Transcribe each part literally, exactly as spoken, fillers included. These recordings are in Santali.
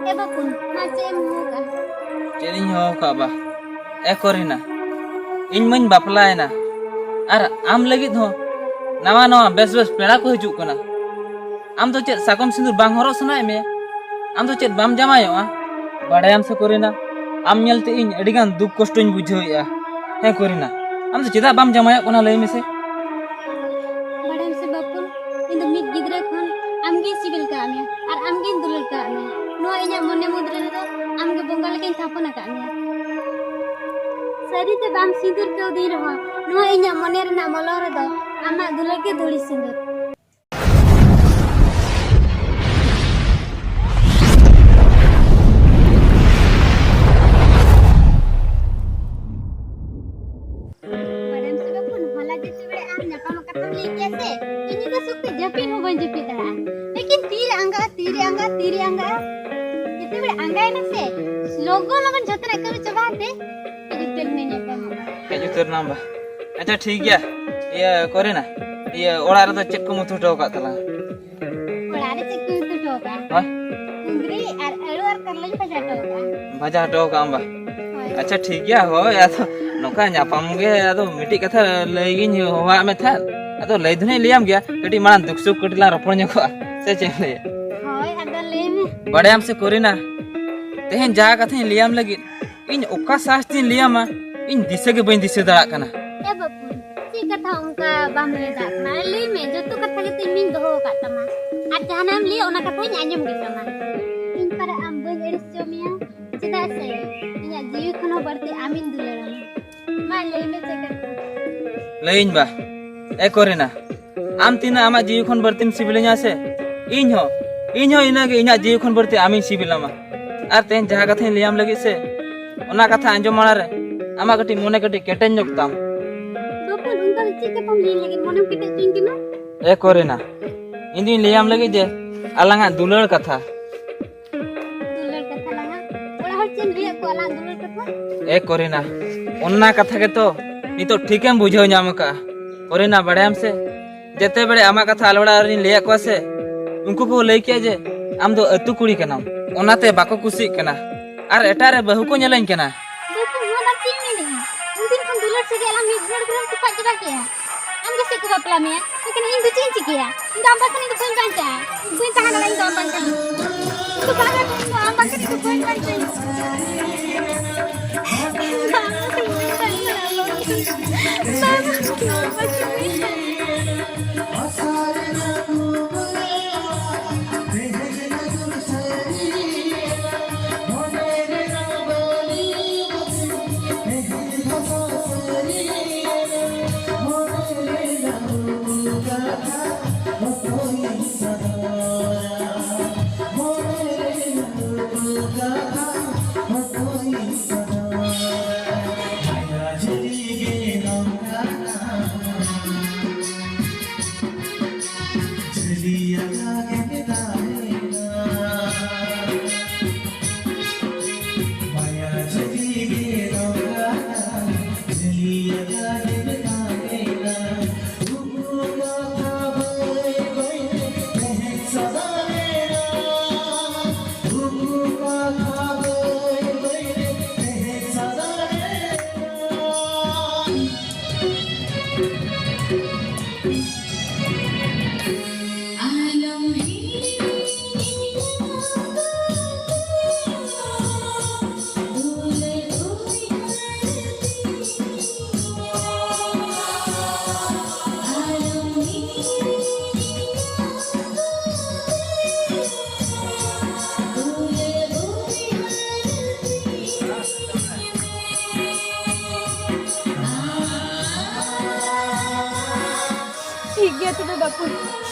ᱮ ᱵᱟᱹᱯᱩᱱ, ᱢᱟ ᱪᱮᱫ ᱮᱢ ᱦᱚᱦᱚ ᱠᱟᱜᱼᱟ? ᱪᱮᱫ ᱤᱧ ᱦᱚᱦᱚ ᱠᱟᱜᱼᱟ ᱵᱟ? ᱮ ᱠᱚᱨᱤᱱᱟ, ᱤᱧ ᱢᱟᱧ ᱵᱟᱯᱞᱟᱭᱮᱱᱟ, ᱟᱨ ᱟᱢ ᱞᱟᱹᱜᱤᱫ ᱦᱚᱸ ᱱᱟᱣᱟ ᱱᱟᱣᱟ ᱵᱮᱥ ᱵᱮᱥ ᱯᱮᱲᱟ ᱠᱚ ᱦᱤᱡᱩᱜ ᱠᱟᱱᱟ᱾ ᱟᱢ ᱫᱚ ᱪᱮᱫ ᱥᱟᱠᱚᱢ ᱥᱤᱸᱫᱩᱨ ᱵᱟᱝ ᱦᱚᱨᱚᱜ ᱥᱟᱱᱟᱭᱮᱫ ᱢᱮᱭᱟ? ᱟᱢ ᱫᱚ ᱪᱮᱫ ᱵᱟᱢ ᱡᱟᱶᱟᱭᱚᱜᱼᱟ? ᱵᱟᱲᱟᱭᱟᱢ ᱥᱮ ᱠᱚᱨᱤᱱᱟ, ᱟᱢ ᱧᱮᱞᱛᱮ ᱤᱧ ᱟᱹᱰᱤᱜᱟᱱ ᱫᱩᱠ ᱠᱚᱥᱴᱚᱧ ᱵᱩᱡᱷᱟᱹᱣᱮᱫᱼᱟ᱾ ᱦᱮᱸ ᱠᱚᱨᱤᱱᱟ, ᱟᱢ ᱫᱚ ᱪᱮᱫᱟᱜ ᱵᱟᱢ ᱡᱟᱶᱟᱭᱚᱜ ᱠᱟᱱᱟ ᱞᱟᱹᱭ ᱢᱮᱥᱮ? ᱵᱟᱲᱟᱭᱟᱢ ᱥᱮ ᱵᱟᱹᱯᱩᱱ, ᱤᱧ ᱫᱚ ᱢᱤᱫ ᱜᱤᱫᱽᱨᱟᱹ ᱠᱷᱚᱱ ᱟᱢᱜᱤᱧ ᱥᱤᱵᱤᱞ ᱠᱟᱜ ᱢᱮᱭᱟ ᱟᱨ ᱟᱢᱜᱤᱧ ᱫᱩᱞᱟᱹᱲ ᱠᱟᱜ ᱢᱮᱭᱟ᱾ ᱱᱚᱣᱟ ᱤᱧᱟᱹᱜ ᱢᱚᱱᱮ ᱢᱩᱫᱽ ᱨᱮᱫᱚ ᱟᱢᱜᱮ ᱵᱚᱸᱜᱟ ᱞᱮᱠᱟᱧ ᱛᱷᱟᱯᱚᱱ ᱟᱠᱟᱫ ᱢᱮᱭᱟ᱾ ᱥᱟᱹᱨᱤᱛᱮ ᱵᱟᱢ ᱥᱤᱸᱫᱩᱨ ᱠᱟᱹᱣᱫᱤᱧ ᱨᱮᱦᱚᱸ, ᱱᱚᱣᱟ ᱤᱧᱟᱹᱜ ᱢᱚᱱᱮ ᱨᱮᱱᱟᱜ ᱢᱚᱞᱚᱝ ᱨᱮᱫᱚ ᱟᱢᱟᱜ ᱫᱩᱞᱟᱹᱲ ᱜᱮ ᱫᱷᱩᱲᱤ ᱥᱤᱸᱫᱩᱨ᱾ ᱵᱟᱲᱟᱭᱟᱢ ᱥᱮ ᱵᱟᱹᱯᱩᱱ, ᱦᱚᱞᱟ ᱡᱮ ᱪᱮ ᱵᱮᱲᱟ ᱟᱢ ᱧᱟᱯᱟᱢ ᱠᱟᱛᱷᱟᱢ ᱞᱟᱹᱭ ᱠᱮᱭᱟ ᱥᱮ, ᱤᱧ ᱧᱤᱫᱟᱹ ᱥᱩᱠ ᱛᱮ ᱡᱟᱹᱯᱤᱫ ᱦᱚᱸ ᱵᱟᱹᱧ ᱡᱟᱹᱯᱤᱫ ᱫᱟᱲᱮᱭᱟᱜᱼᱟ᱾ ᱞᱮᱠᱤᱱ ᱛᱤᱨᱮ ᱟᱸᱜᱟᱜᱼᱟ, ᱛᱤᱨᱮ ᱟᱸᱜᱟᱜᱼᱟ, ᱛᱤᱨᱮ ᱟᱸᱜᱟᱜᱼᱟ? ᱡᱮᱛᱮ ᱵᱮᱲᱟ ᱟᱸᱜᱟᱭᱮᱱᱟ ᱥᱮ, ᱞᱚᱜᱚᱱ ᱞᱚᱜᱚᱱ ᱡᱚᱛᱚᱱᱟᱜ ᱠᱟᱹᱢᱤ ᱪᱟᱵᱟ ᱠᱟᱛᱮ ᱦᱮᱡ ᱩᱛᱟᱹᱨ ᱢᱮ ᱧᱟᱯᱟᱢ ᱟᱵᱚ᱾ ᱦᱮᱡ ᱩᱛᱟᱹᱨ ᱱᱟᱢ ᱵᱟ? ᱟᱪᱪᱷᱟ, ᱴᱷᱤᱠ ᱜᱮᱭᱟ᱾ ᱤᱭᱟᱹ, ᱠᱚᱨᱤᱱᱟ, ᱤᱭᱟᱹ, ᱚᱲᱟᱜ ᱨᱮᱫᱚ ᱪᱮᱫ ᱠᱚᱢ ᱩᱛᱩ ᱦᱚᱴᱚ ᱟᱠᱟᱫ ᱛᱟᱞᱟᱝᱟ? ᱚᱲᱟᱜ ᱨᱮ ᱪᱮᱫ ᱠᱚ ᱩᱛᱩ ᱦᱚᱴᱚ ᱟᱠᱟᱫᱼᱟ? ᱦᱳᱭ᱾ ᱠᱩᱸᱫᱽᱨᱤ ᱟᱨ ᱟᱹᱞᱩ ᱟᱨ ᱠᱟᱨᱞᱟᱧ ᱵᱷᱟᱡᱟ ᱦᱚᱴᱚ ᱟᱠᱟᱫᱼᱟ᱾ ᱵᱷᱟᱡᱟ ᱦᱚᱴᱚ ᱟᱠᱟᱫ ᱟᱢ ᱵᱟ? ᱦᱳᱭ᱾ ᱟᱪᱪᱷᱟ, ᱴᱷᱤᱠ ᱜᱮᱭᱟ᱾ ᱦᱳᱭ, ᱟᱫᱚ ᱱᱚᱝᱠᱟ ᱧᱟᱯᱟᱢ ᱜᱮ, ᱟᱫᱚ ᱢᱤᱫᱴᱤᱡ ᱠᱟᱛᱷᱟ ᱞᱟᱹᱭ ᱜᱤᱧ ᱦᱚᱦᱚᱣᱟᱜ ᱢᱮ ᱛᱟᱦᱮᱸᱫ᱾ ᱟᱫᱚ ᱞᱟᱹᱭ ᱫᱚ ᱱᱟᱜ ᱤᱧ ᱞᱟᱹᱭᱟᱢ ᱜᱮᱭᱟ, ᱠᱟᱹᱴᱤᱡ ᱢᱟᱲᱟᱝ ᱫᱩᱠ ᱥᱩᱠ ᱠᱟᱹᱴᱤᱡ ᱞᱟᱝ ᱨᱚᱯᱚᱲ ᱧᱚᱜᱚᱜᱼᱟ, ᱥᱮ ᱪᱮᱫ ᱮᱢ ᱞᱟᱹᱭᱟ? ᱦᱳᱭ, ᱟᱫᱚ ᱞᱟᱹᱭ ᱢᱮ᱾ ᱵᱟᱲᱟᱭᱟᱢ ᱥᱮ ᱠᱚᱨᱤᱱᱟ, ᱛᱮᱦᱮᱧ ᱡᱟᱦᱟᱸ ᱠᱟᱛᱷᱟᱧ ᱞᱟᱹᱭᱟᱢ ᱞᱟᱹᱜᱤᱫ, ᱤᱧ ᱚᱠᱟ ᱥᱟᱦᱥ ᱛᱤᱧ ᱞᱟᱹᱭᱟᱢᱟ, ᱤᱧ ᱫᱤᱥᱟᱹ ᱜᱮ ᱵᱟᱹᱧ ᱫᱤᱥᱟᱹ ᱫᱟᱲᱮᱭᱟᱜ ᱠᱟᱱᱟ᱾ ᱮ ᱵᱟᱹᱯᱩ, ᱪᱮᱫ ᱠᱟᱛᱷᱟ ᱚᱱᱠᱟ ᱵᱟᱢ ᱞᱟᱹᱭ ᱫᱟᱲᱮᱭᱟᱜ ᱠᱟᱱᱟ? ᱞᱟᱹᱭ ᱢᱮ, ᱡᱚᱛᱚ ᱠᱟᱛᱷᱟ ᱜᱮᱛᱚ ᱤᱧ ᱢᱟᱧ ᱫᱚᱦᱚ ᱟᱠᱟᱫ ᱛᱟᱢᱟ᱾ ᱟᱨ ᱡᱟᱦᱟᱱᱟᱜ ᱮᱢ ᱞᱟᱹᱭᱟ, ᱚᱱᱟ ᱠᱟᱛᱷᱟᱧ ᱟᱸᱡᱚᱢ ᱜᱮ ᱛᱟᱢᱟ᱾ ᱤᱧ ᱯᱟᱨᱟ ᱟᱢ ᱵᱟᱹᱧ ᱟᱹᱲᱤᱥ ᱦᱚᱪᱚ ᱢᱮᱭᱟ, ᱪᱮᱫᱟᱜ ᱥᱮ ᱤᱧᱟᱹᱜ ᱡᱤᱣᱤ ᱠᱷᱚᱱ ᱦᱚᱸ ᱵᱟᱹᱲᱛᱤ ᱟᱢᱤᱧ ᱫᱩᱞᱟᱹᱲᱟᱢᱟ᱾ ᱢᱟ ᱞᱟᱹᱭ ᱢᱮ, ᱪᱮᱫ ᱠᱟᱛᱷᱟ? ᱞᱟᱹᱭᱟᱹᱧ ᱵᱟ, ᱮ ᱠᱚᱨᱤᱱᱟ, ᱟᱢ ᱛᱤᱱᱟᱹᱜ ᱟᱢᱟᱜ ᱡᱤᱣᱤ ᱠᱷᱚᱱ ᱵᱟᱹᱲᱛᱤᱢ ᱥᱤᱵᱤᱞᱤᱧᱟ ᱥᱮ, ᱤᱧ ᱦᱚᱸ, ᱤᱧ ᱦᱚᱸ ᱤᱱᱟᱹᱜᱮ ᱤᱧᱟᱹᱜ ᱡᱤᱣᱤ ᱠᱷᱚᱱ ᱵᱟᱹᱲᱛᱤ ᱟᱢᱤᱧ ᱥᱤᱵᱤᱞᱟᱢᱟ᱾ ᱟᱨ ᱛᱮᱦᱮᱧ ᱡᱟᱦᱟᱸ ᱠᱟᱛᱷᱟᱧ ᱞᱟᱹᱭᱟᱢ ᱞᱟᱹᱜᱤᱫ ᱥᱮ, ᱚᱱᱟ ᱠᱟᱛᱷᱟ ᱟᱸᱡᱚᱢ ᱢᱟᱲᱟᱝ ᱨᱮ ᱟᱢᱟᱜ ᱠᱟᱹᱴᱤᱡ ᱢᱚᱱᱮ ᱠᱟᱹᱴᱤᱡ ᱠᱮᱴᱮᱡ ᱧᱚᱜ ᱛᱟᱢ᱾ ᱵᱟᱹᱯᱩ, ᱚᱱᱠᱟ ᱫᱚ ᱪᱮᱫ ᱠᱟᱛᱷᱟᱢ ᱞᱟᱹᱭ ᱞᱟᱹᱜᱤᱫ? ᱢᱚᱱᱮᱢ ᱠᱮᱴᱮᱡ ᱦᱚᱪᱚᱧ ᱠᱟᱱᱟ? ᱮ ᱠᱚᱨᱤᱱᱟ, ᱤᱧ ᱫᱩᱧ ᱞᱟᱹᱭᱟᱢ ᱞᱟᱹᱜᱤᱫ ᱡᱮ ᱟᱞᱟᱝᱟᱜ ᱫᱩᱞᱟᱹᱲ ᱠᱟᱛᱷᱟ᱾ ᱫᱩᱞᱟᱹᱲ ᱠᱟᱛᱷᱟ ᱞᱟᱝᱟ? ᱚᱲᱟᱜ ᱦᱚᱲ ᱪᱮᱫ ᱮᱢ ᱞᱟᱹᱭᱟᱫ ᱠᱚᱣᱟ ᱟᱞᱟᱝ ᱫᱩᱞᱟᱹᱲ ᱠᱟᱛᱷᱟ? ᱮ ᱠᱚᱨᱤᱱᱟ, ᱚᱱᱟ ᱠᱟᱛᱷᱟ ᱜᱮᱛᱚ ᱱᱤᱛᱚᱜ ᱴᱷᱤᱠᱮᱢ ᱵᱩᱡᱷᱟᱹᱣ ᱧᱟᱢ ᱟᱠᱟᱫᱼᱟ᱾ ᱠᱚᱨᱤᱱᱟ, ᱵᱟᱲᱟᱭᱟᱢ ᱥᱮ, ᱡᱮᱛᱮ ᱵᱮᱲᱮ ᱟᱢᱟᱜ ᱠᱟᱛᱷᱟ ᱟᱞᱮ ᱚᱲᱟᱜ ᱨᱮᱧ ᱞᱟᱹᱭᱟᱫ ᱠᱚᱣᱟ ᱥᱮ, ᱩᱱᱠᱩ ᱠᱚ ᱞᱟᱹᱭ ᱠᱮᱜᱼᱟ ᱡᱮ ᱟᱢ ᱫᱚ ᱟᱹᱛᱩ ᱠᱩᱲᱤ ᱠᱟᱱᱟᱢ, ᱚᱱᱟᱛᱮ ᱵᱟᱠᱚ ᱠᱩᱥᱤᱜ ᱠᱟᱱᱟ ᱟᱨ ᱮᱴᱟᱜ ᱨᱮ ᱵᱟᱹᱦᱩ ᱠᱚ ᱧᱮᱞᱮᱧ ᱠᱟᱱᱟ᱾ ᱵᱟᱹᱵᱩ, ᱱᱚᱣᱟ ᱫᱚ ᱪᱮᱫ ᱮᱢ ᱢᱮᱱᱮᱜᱼᱟ? ᱩᱱᱫᱤᱱ ᱠᱷᱚᱱ ᱫᱩᱞᱟᱹᱲ ᱥᱟᱹᱜᱟᱹᱭ ᱟᱞᱟᱝ ᱢᱤᱫ ᱡᱷᱟᱹᱲ ᱜᱮᱞᱟᱝ ᱛᱚᱯᱟᱜ ᱪᱟᱵᱟ ᱠᱮᱜᱼᱟ᱾ ᱟᱢ ᱜᱮ ᱥᱮ ᱠᱚ ᱵᱟᱯᱞᱟ ᱢᱮᱭᱟ, ᱮᱱᱠᱷᱟᱱ ᱤᱧ ᱫᱚ ᱪᱮᱫ ᱤᱧ ᱪᱤᱠᱟᱹᱭᱟ? ᱤᱧ ᱫᱚ ᱟᱢ ᱵᱟᱝᱠᱷᱟᱱ ᱤᱧ ᱫᱚ ᱵᱟᱹᱧ ᱵᱟᱧᱪᱟᱜᱼᱟ᱾ ᱵᱟᱹᱧ ᱛᱟᱦᱮᱸ ᱫᱟᱲᱮᱭᱟᱜᱼᱟ ᱤᱧ ᱫᱚ ᱟᱢ ᱵᱟᱝᱠᱷᱟᱱ᱾ ᱤᱧ ᱫᱚ ᱵᱟᱝᱟ, ᱤᱧ ᱫᱚ ᱟᱢ ᱵᱟᱝᱠᱷᱟᱱ ᱤᱧ ᱫᱚ ᱵᱟᱹᱧ ᱵᱟᱧᱪᱟᱜᱼᱟ᱾ ᱴᱷᱤᱠ ᱜᱮᱭᱟ ᱛᱚᱵᱮ ᱵᱟᱹᱯᱩ,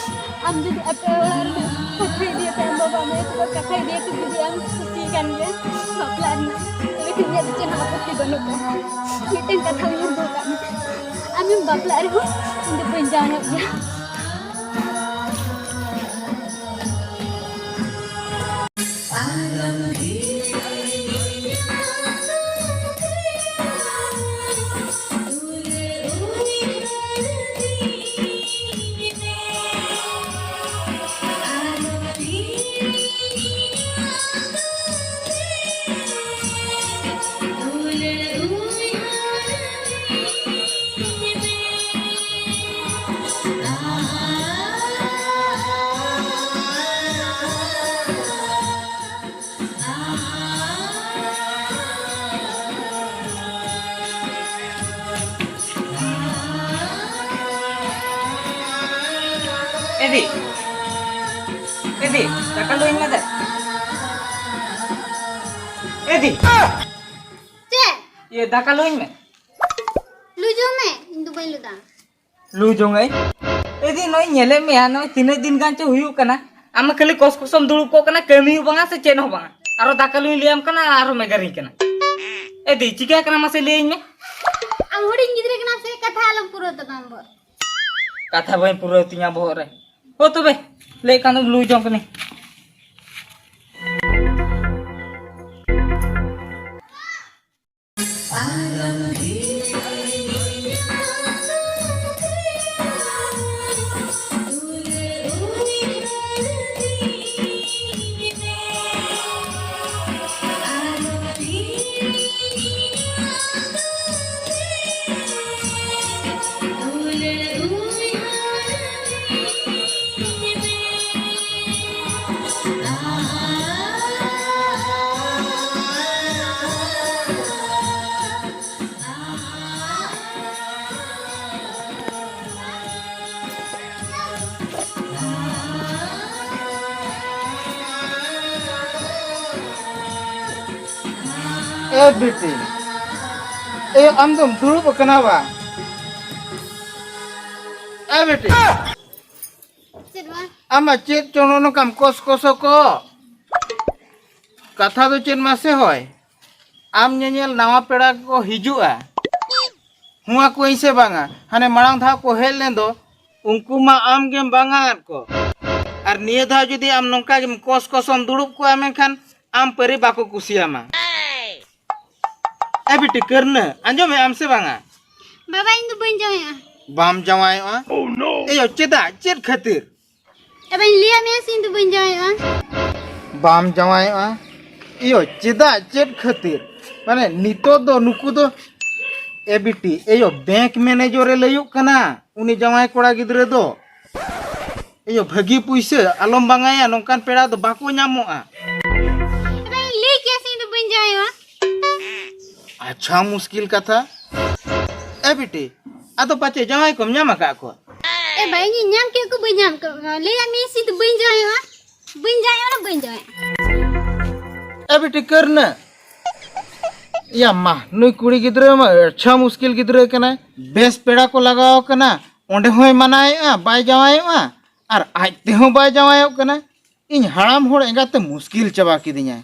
ᱟᱢ ᱡᱩᱫᱤ ᱟᱯᱮ ᱚᱲᱟᱜ ᱨᱮ ᱠᱟᱛᱷᱟ ᱤᱫᱤᱭᱟᱛᱮ ᱟᱢ ᱵᱟᱵᱟ ᱟᱢ ᱟᱭᱳ ᱛᱟᱠᱚ ᱠᱟᱛᱷᱟ ᱤᱫᱤᱭᱟᱛᱮ ᱡᱩᱫᱤ ᱟᱢ ᱠᱩᱥᱤ ᱠᱟᱱ ᱜᱮᱭᱟ ᱵᱟᱯᱞᱟ ᱨᱮᱱᱟᱜ, ᱛᱚᱵᱮ ᱠᱷᱟᱱ ᱤᱧᱟᱹᱜ ᱫᱚ ᱪᱮᱫ ᱦᱚᱸ ᱟᱯᱚᱛᱛᱤ ᱵᱟᱹᱱᱩᱜ ᱛᱟᱢᱟ᱾ ᱢᱤᱫᱴᱮᱱ ᱠᱟᱛᱷᱟ ᱩᱭᱦᱟᱹᱨ ᱫᱚᱦᱚ ᱠᱟᱜ ᱢᱮ, ᱟᱢᱮᱢ ᱵᱟᱯᱞᱟᱜ ᱨᱮᱦᱚᱸ ᱤᱧ ᱫᱚ ᱵᱟᱹᱧ ᱡᱟᱶᱟᱭᱚᱜ ᱜᱮᱭᱟ᱾ ᱮᱫᱤ, ᱮᱫᱤ, ᱫᱟᱠᱟ ᱞᱩᱭ ᱢᱮ ᱫᱮ᱾ ᱮᱫᱤ, ᱪᱮᱫ? ᱤᱭᱟᱹ, ᱫᱟᱠᱟ ᱞᱩᱭ ᱢᱮ᱾ ᱞᱩ ᱡᱚᱝ ᱢᱮ, ᱤᱧ ᱫᱚ ᱵᱟᱹᱧ ᱞᱩᱫᱟ᱾ ᱞᱩ ᱡᱚᱝ ᱟᱹᱧ? ᱮᱫᱤ, ᱱᱚᱜᱼᱚᱭ ᱧᱮᱞᱮᱫ ᱢᱮᱭᱟ, ᱱᱚᱜᱼᱚᱭ ᱛᱤᱱᱟᱹᱜ ᱫᱤᱱ ᱜᱟᱱ ᱪᱚ ᱦᱩᱭᱩᱜ ᱠᱟᱱᱟ, ᱟᱢ ᱢᱟ ᱠᱷᱟᱹᱞᱤ ᱠᱚᱥ ᱠᱚᱥᱚᱢ ᱫᱩᱲᱩᱵ ᱠᱚᱜ ᱠᱟᱱᱟ, ᱠᱟᱹᱢᱤ ᱦᱚᱸ ᱵᱟᱝᱟ ᱥᱮ ᱪᱮᱫ ᱦᱚᱸ ᱵᱟᱝᱟ᱾ ᱟᱨᱚ ᱫᱟᱠᱟ ᱞᱩᱧ ᱞᱟᱹᱭᱟᱢ ᱠᱟᱱᱟ, ᱟᱨᱚ ᱢᱮᱜᱟᱨᱤᱧ ᱠᱟᱱᱟ᱾ ᱮᱫᱤ, ᱪᱤᱠᱟᱹ ᱠᱟᱱᱟ ᱢᱟᱥᱮ ᱞᱟᱹᱭᱟᱹᱧ ᱢᱮ᱾ ᱟᱢ ᱦᱩᱰᱤᱧ ᱜᱤᱫᱽᱨᱟᱹ ᱠᱟᱱᱟᱢ ᱥᱮ, ᱠᱟᱛᱷᱟ ᱟᱞᱚᱢ ᱯᱩᱨᱟᱹᱣ ᱛᱟᱢᱟ ᱵᱚᱦᱚᱜ᱾ ᱠᱟᱛᱷᱟ ᱵᱟᱹᱧ ᱯᱩᱨᱟᱹᱣ ᱛᱤᱧᱟ ᱵᱚᱦᱚᱜ ᱨᱮ᱾ ᱦᱳ ᱛᱚᱵᱮ, ᱞᱟᱹᱭᱮᱫ ᱠᱷᱟᱱ ᱫᱚᱢ ᱞᱩ ᱡᱚᱝ ᱠᱟᱹᱱᱟᱹᱧ᱾ ᱮ ᱵᱤᱴᱤ, ᱮ ᱟᱢ ᱫᱚᱢ ᱫᱩᱲᱩᱵ ᱟᱠᱟᱱᱟ ᱵᱟᱝ? ᱮ ᱵᱤᱴᱤ, ᱪᱮᱫ ᱵᱟᱝ? ᱟᱢ ᱢᱟ ᱪᱮᱫ ᱪᱚ ᱱᱚᱜᱼᱚ ᱱᱚᱝᱠᱟᱢ ᱠᱚᱥ ᱠᱚᱥᱚ ᱠᱚ᱾ ᱠᱟᱛᱷᱟ ᱫᱚ ᱪᱮᱫ ᱢᱟᱥᱮ ᱦᱚᱭ? ᱟᱢ ᱧᱮᱧᱮᱞ ᱱᱟᱣᱟ ᱯᱮᱲᱟ ᱠᱚ ᱦᱤᱡᱩᱜᱼᱟ, ᱦᱩᱸ ᱟᱠᱚᱣᱟᱹᱧ ᱥᱮ ᱵᱟᱝᱟ? ᱦᱟᱱᱮ ᱢᱟᱲᱟᱝ ᱫᱷᱟᱣ ᱠᱚ ᱦᱮᱡ ᱞᱮᱱ ᱫᱚ, ᱩᱱᱠᱩ ᱢᱟ ᱟᱢ ᱜᱮᱢ ᱵᱟᱝᱟ ᱟᱫ ᱠᱚ᱾ ᱟᱨ ᱱᱤᱭᱟᱹ ᱫᱷᱟᱣ ᱡᱩᱫᱤ ᱟᱢ ᱱᱚᱝᱠᱟ ᱜᱮᱢ ᱠᱚᱥ ᱠᱚᱥᱚᱢ ᱫᱩᱲᱩᱵ ᱠᱚᱜᱼᱟ, ᱢᱮᱱᱠᱷᱟᱱ ᱟᱢ ᱯᱟᱹᱨᱤ ᱵᱟᱠᱚ ᱠᱩᱥᱤᱭᱟᱢᱟ᱾ ᱮ ᱵᱤᱴᱤ ᱠᱟᱹᱨᱱᱟᱹ, ᱟᱸᱡᱚᱢᱮᱫ ᱟᱢ ᱥᱮ ᱵᱟᱝᱟ? ᱵᱟᱵᱟ, ᱤᱧ ᱫᱚ ᱵᱟᱹᱧ ᱡᱟᱶᱟᱭᱚᱜᱼᱟ᱾ ᱵᱟᱢ ᱡᱟᱶᱟᱭᱚᱜᱼᱟ? ᱮᱭᱳ, ᱪᱮᱫᱟᱜ? ᱪᱮᱫ ᱠᱷᱟᱹᱛᱤᱨ? ᱮ ᱵᱟᱹᱧ ᱞᱟᱹᱭᱟᱫ ᱢᱮᱭᱟ ᱥᱮ, ᱤᱧ ᱫᱚ ᱵᱟᱹᱧ ᱡᱟᱶᱟᱭᱚᱜᱼᱟ᱾ ᱵᱟᱢ ᱡᱟᱶᱟᱭᱚᱜᱼᱟ? ᱤᱭᱳ, ᱪᱮᱫᱟᱜ? ᱪᱮᱫ ᱠᱷᱟᱹᱛᱤᱨ? ᱢᱟᱱᱮ, ᱱᱤᱛᱚᱜ ᱫᱚ ᱱᱩᱠᱩ ᱫᱚ, ᱮ ᱵᱤᱴᱤ, ᱮᱭᱳ, ᱵᱮᱝᱠ ᱢᱮᱱᱮᱡᱚᱨᱮ ᱞᱟᱹᱭᱩᱜ ᱠᱟᱱᱟ, ᱩᱱᱤ ᱡᱟᱶᱟᱭ ᱠᱚᱲᱟ ᱜᱤᱫᱽᱨᱟᱹ ᱫᱚ᱾ ᱮᱭᱳ, ᱵᱷᱟᱹᱜᱤ ᱯᱩᱭᱥᱟᱹ, ᱟᱞᱚᱢ ᱵᱟᱝᱟᱭᱟ, ᱱᱚᱝᱠᱟᱱ ᱯᱮᱲᱟ ᱫᱚ ᱵᱟᱠᱚ ᱧᱟᱢᱚᱜᱼᱟ᱾ ᱮ ᱵᱟᱹᱧ ᱞᱟᱹᱭ ᱠᱮᱭᱟ ᱥᱮ, ᱤᱧ ᱫᱚ ᱵᱟᱹᱧ ᱡᱟᱶᱟᱭᱚᱜᱼᱟ᱾ ᱟᱪᱪᱷᱟ, ᱢᱩᱥᱠᱤᱞ ᱠᱟᱛᱷᱟ᱾ ᱮ ᱵᱤᱴᱤ, ᱟᱫᱚ ᱯᱟᱪᱮ ᱡᱟᱶᱟᱭ ᱠᱚᱢ ᱧᱟᱢ ᱟᱠᱟᱫ ᱠᱚᱣᱟ? ᱮ ᱵᱷᱟᱭ, ᱤᱧ ᱧᱟᱢ ᱠᱮᱫ ᱠᱚ, ᱵᱟᱹᱧ ᱧᱟᱢ ᱠᱮᱫ ᱠᱚᱣᱟ᱾ ᱞᱟᱹᱭᱟᱫ ᱢᱮᱭᱟ ᱥᱤ ᱫᱚ ᱵᱟᱹᱧ ᱡᱟᱶᱟᱭᱚᱜᱼᱟ, ᱵᱟᱹᱧ ᱡᱟᱶᱟᱭᱚᱜᱼᱟ, ᱵᱟᱹᱧ ᱡᱟᱶᱟᱭᱚᱜᱼᱟ᱾ ᱮ ᱵᱤᱴᱤ ᱠᱟᱹᱨᱱᱟᱹ, ᱭᱟ ᱢᱟ, ᱱᱩᱭ ᱠᱩᱲᱤ ᱜᱤᱫᱽᱨᱟᱹ ᱢᱟ ᱟᱪᱪᱷᱟ ᱢᱩᱥᱠᱤᱞ ᱜᱤᱫᱽᱨᱟᱹ ᱠᱟᱱᱟᱭ᱾ ᱵᱮᱥ ᱯᱮᱲᱟ ᱠᱚ ᱞᱟᱜᱟᱣ ᱠᱟᱱᱟ, ᱚᱸᱰᱮ ᱦᱚᱸᱭ ᱢᱟᱱᱟᱭᱮᱫᱼᱟ, ᱵᱟᱭ ᱡᱟᱶᱟᱭᱚᱜᱼᱟ, ᱟᱨ ᱟᱡ ᱛᱮᱦᱚᱸ ᱵᱟᱭ ᱡᱟᱶᱟᱭᱚᱜ ᱠᱟᱱᱟ᱾ ᱤᱧ ᱦᱟᱲᱟᱢ ᱦᱚᱲ ᱮᱸᱜᱟᱛᱮ ᱢᱩᱥᱠᱤᱞ ᱪᱟᱵᱟ ᱠᱤᱫᱤᱧᱟᱭ᱾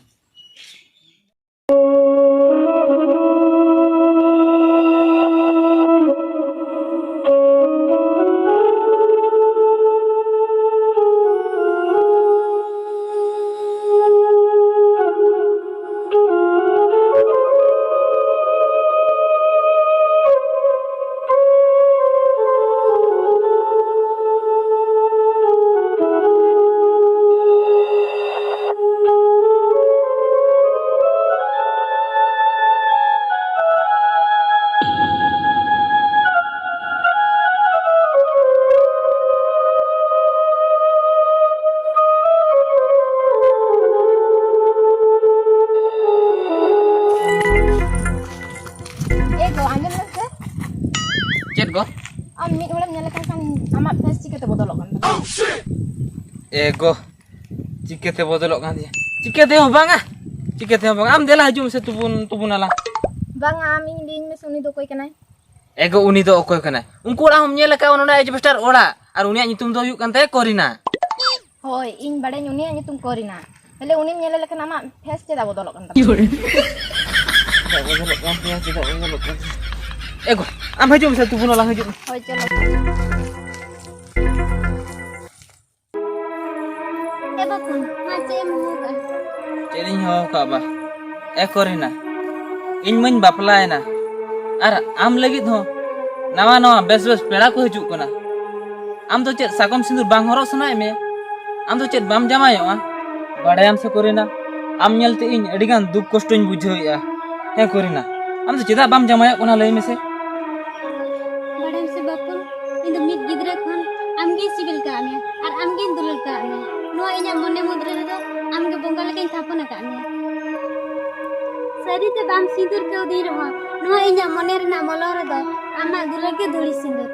ᱮ ᱜᱚ, ᱟᱸᱡᱚᱢ ᱢᱮᱥᱮ᱾ ᱪᱮᱫ ᱜᱚ? ᱟᱢ ᱢᱤᱫ ᱦᱚᱲᱮᱢ ᱧᱮᱞ ᱞᱮᱠᱷᱟᱱ ᱠᱷᱟᱱ ᱟᱢᱟᱜ ᱯᱷᱮᱥ ᱪᱤᱠᱟᱹᱛᱮ ᱵᱚᱫᱚᱞᱚᱜ ᱠᱟᱱ ᱛᱟᱢᱟ? ᱮ ᱜᱚ, ᱪᱤᱠᱟᱹᱛᱮ ᱵᱚᱫᱚᱞᱚᱜ ᱠᱟᱱ ᱛᱤᱧᱟ? ᱪᱤᱠᱟᱹᱛᱮ ᱦᱚᱸ ᱵᱟᱝᱟ, ᱪᱤᱠᱟᱹᱛᱮ ᱦᱚᱸ ᱵᱟᱝᱟ᱾ ᱟᱢ ᱫᱮᱞᱟ ᱦᱤᱡᱩᱜ ᱢᱮᱥᱮ, ᱛᱩᱯᱩᱱ, ᱛᱩᱯᱩᱱ ᱟᱞᱟᱝ᱾ ᱵᱟᱝᱟ, ᱟᱢ ᱤᱧ ᱞᱟᱹᱭᱟᱹᱧ ᱢᱮᱥᱮ, ᱩᱱᱤ ᱫᱚ ᱚᱠᱚᱭ ᱠᱟᱱᱟᱭ? ᱮ ᱜᱚ, ᱩᱱᱤ ᱫᱚ ᱚᱠᱚᱭ ᱠᱟᱱᱟᱭ? ᱩᱱᱠᱩ ᱚᱲᱟᱜ ᱦᱚᱸᱢ ᱧᱮᱞ ᱟᱠᱟᱫ, ᱚᱱᱟ ᱮᱡᱵᱮᱥᱴᱟᱨ ᱚᱲᱟᱜ, ᱟᱨ ᱩᱱᱤᱭᱟᱜ ᱧᱩᱛᱩᱢ ᱫᱚ ᱦᱩᱭᱩᱜ ᱠᱟᱱ ᱛᱟᱭᱟ ᱠᱚᱨᱤᱱᱟ᱾ ᱦᱳᱭ, ᱤᱧ ᱵᱟᱲᱟᱭᱟᱹᱧ ᱩᱱᱤᱭᱟᱜ ᱧᱩᱛᱩᱢ ᱠᱚᱨᱤᱱᱟ᱾ ᱦᱮᱞᱮ, ᱩᱱᱤᱢ ᱧᱮᱞᱮ ᱞᱮᱠᱷᱟᱱ ᱟᱢᱟᱜ ᱯᱷᱮᱥ ᱪᱮᱫᱟᱜ ᱵᱚᱫᱚᱞᱚᱜ ᱠᱟᱱ ᱛᱟᱢᱟ? ᱪᱮᱫᱟᱜ ᱵᱚᱫᱚᱞᱚᱜ ᱠᱟᱱ ᱛᱤᱧᱟ, ᱪᱮᱫᱟᱜ ᱵᱚᱫᱚᱞᱚᱜ ᱠᱟᱱ ᱛᱤᱧᱟ? ᱮ ᱜᱚ, ᱟᱢ ᱦᱤᱡᱩᱜ ᱢᱮᱥᱮ, ᱛᱩᱯᱩᱱ ᱟᱞᱟᱝ ᱦᱤᱡᱩᱜ ᱢᱮ᱾ ᱦᱳᱭ, ᱪᱚᱞᱚ᱾ ᱮ ᱵᱟᱹᱵᱩ, ᱢᱟ ᱪᱮᱫ ᱮᱢ ᱦᱚᱦᱚ ᱠᱟᱜᱼᱟ? ᱪᱮᱫ ᱤᱧ ᱦᱚᱦᱚ ᱠᱟᱜᱼᱟ ᱵᱟ? ᱮ ᱠᱚᱨᱤᱱᱟ, ᱤᱧ ᱢᱟᱧ ᱵᱟᱯᱞᱟᱭᱮᱱᱟ, ᱟᱨ ᱟᱢ ᱞᱟᱹᱜᱤᱫ ᱦᱚᱸ ᱱᱟᱣᱟ ᱱᱟᱣᱟ ᱵᱮᱥ ᱵᱮᱥ ᱯᱮᱲᱟ ᱠᱚ ᱦᱤᱡᱩᱜ ᱠᱟᱱᱟ᱾ ᱟᱢ ᱫᱚ ᱪᱮᱫ ᱥᱟᱠᱚᱢ ᱥᱤᱸᱫᱩᱨ ᱵᱟᱝ ᱦᱚᱨᱚᱜ ᱥᱟᱱᱟᱭᱮᱫ ᱢᱮᱭᱟ? ᱟᱢ ᱫᱚ ᱪᱮᱫ ᱵᱟᱢ ᱡᱟᱶᱟᱭᱚᱜᱼᱟ? ᱵᱟᱲᱟᱭᱟᱢ ᱥᱮ ᱠᱚᱨᱤᱱᱟ, ᱟᱢ ᱧᱮᱞᱛᱮ ᱤᱧ ᱟᱹᱰᱤᱜᱟᱱ ᱫᱩᱠ ᱠᱚᱥᱴᱚᱧ ᱵᱩᱡᱷᱟᱹᱣᱮᱫᱼᱟ᱾ ᱦᱮᱸ ᱠᱚᱨᱤᱱᱟ, ᱟᱢ ᱫᱚ ᱪᱮᱫᱟᱜ ᱵᱟᱢ ᱡᱟᱶᱟᱭᱚᱜ ᱠᱟᱱᱟ ᱞᱟᱹᱭ ᱢᱮᱥᱮ? ᱵᱟᱲᱟᱭᱟᱢ ᱥᱮ ᱵᱟᱹᱵᱩ, ᱤᱧ ᱫᱚ ᱢᱤᱫ ᱜᱤᱫᱽᱨᱟᱹ ᱠᱷᱚᱱ ᱟᱢᱜᱤᱧ ᱥᱤᱵᱤᱞ ᱠᱟᱜ ᱢᱮᱭᱟ ᱟᱨ ᱟᱢᱜᱤᱧ ᱫᱩᱞᱟᱹᱲ ᱠᱟᱜ ᱢᱮᱭᱟ᱾ ᱱᱚᱣᱟ ᱤᱧᱟᱹᱜ ᱢᱚᱱᱮ ᱢᱩᱫᱽ ᱨᱮᱫᱚ ᱟᱢᱜᱮ ᱵᱚᱸᱜᱟ ᱞᱮᱠᱟᱧ ᱛᱷᱟᱯᱚᱱ ᱟᱠᱟᱫ ᱢᱮᱭᱟ᱾ ᱥᱟᱹᱨᱤᱛᱮ ᱵᱟᱢ ᱥᱤᱸᱫᱩᱨ ᱠᱟᱹᱣᱫᱤᱧ ᱨᱮᱦᱚᱸ, ᱱᱚᱣᱟ ᱤᱧᱟᱹᱜ ᱢᱚᱱᱮ ᱨᱮᱱᱟᱜ ᱢᱚᱞᱚᱝ ᱨᱮᱫᱚ ᱟᱢᱟᱜ ᱫᱩᱞᱟᱹᱲ ᱜᱮ ᱫᱷᱩᱲᱤ ᱥᱤᱸᱫᱩᱨ᱾